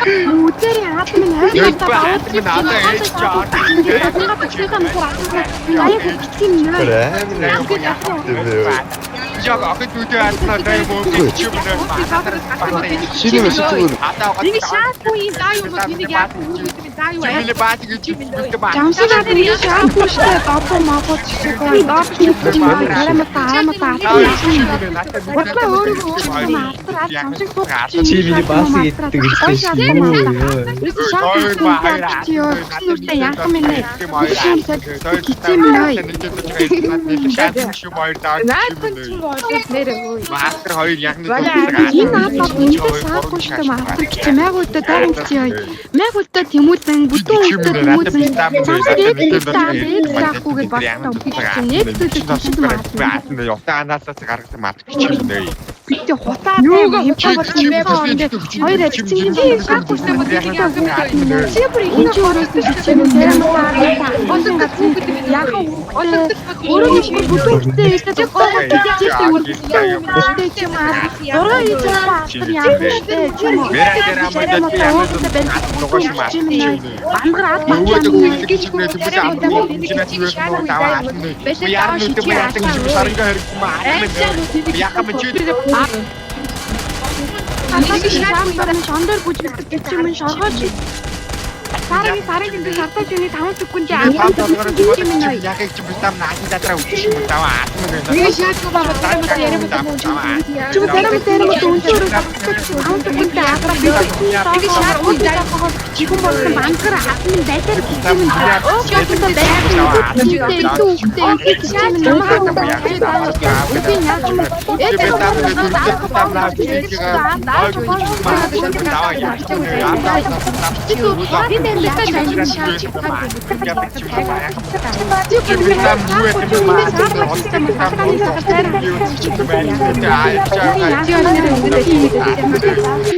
Үдэрийн аад минь Юу ба аад минь одоо ээж жаа. Яг охид үдэ аснаа дай мөн чи юм нэ. Шинэ мэсэж. Нэг шаахгүй юм даа юу бол энийг яах вэ гэдэг юм даа юу аа. Миний баатыг чи битээ баа. Жамсаг аад нэг шаахгүй штэ добо мабо чичээ доор чичээ арамата арамата. Ботлоо өөрийгөө өөрчлөн алдар жамсаг суух. Чи миний баасыг иддэг гэсэн чи юу юу? Ерөөсөө шаахгүй чи юу нүртэй яах юм бэ? Кичээ минь ой. Наадхан чи болоод нэрээ өө. Мастер хоёр яг нэг Энэ аад бол үнэхээр шаахгүй штэ мастер кичээ майгуултай дайран кичээ ой. Майгуултай тэмүүлэн бүдүүн үлдээ тэмүүлэн жамсаг ээдтэй заахгүй гэж бодсон. Нэг зүйлийг төвшил маа. Утаа анаасаас гаргасан мат кичээ минь. Битээ хутаа хэмжээ болсон бэ ингээд хоёр ажигчин юм шаахгүй штэ бол энийг яах юм бэ? Чи бүр энэ чи өөрөөс нь хичээн зарим олон газар яхан өөрөө нэг бүдүүн үлдээ ээжтэй чи үргэлжтэй чи юм аа. Зураг хийж байгаа автор яах вэ чи юм уу? Бангар ад гэж Шондор бүжгэлдэг гэж юм шоргооч. Сараг сараг энэ сартаж үний 5 секунд юм нэ. Яг чи битам наадын задраа үчих юм даваа атмаг байна. Нэг шаахгүй баа зарим яриа юм чи. Чи зарим зарим өнчөөрөө 5 секунд аграх Нэг шаахгүй чихэн болсон бангар хатны байлаар гэх юм. Өөхдөө байлаа. Үхтэй үхтэй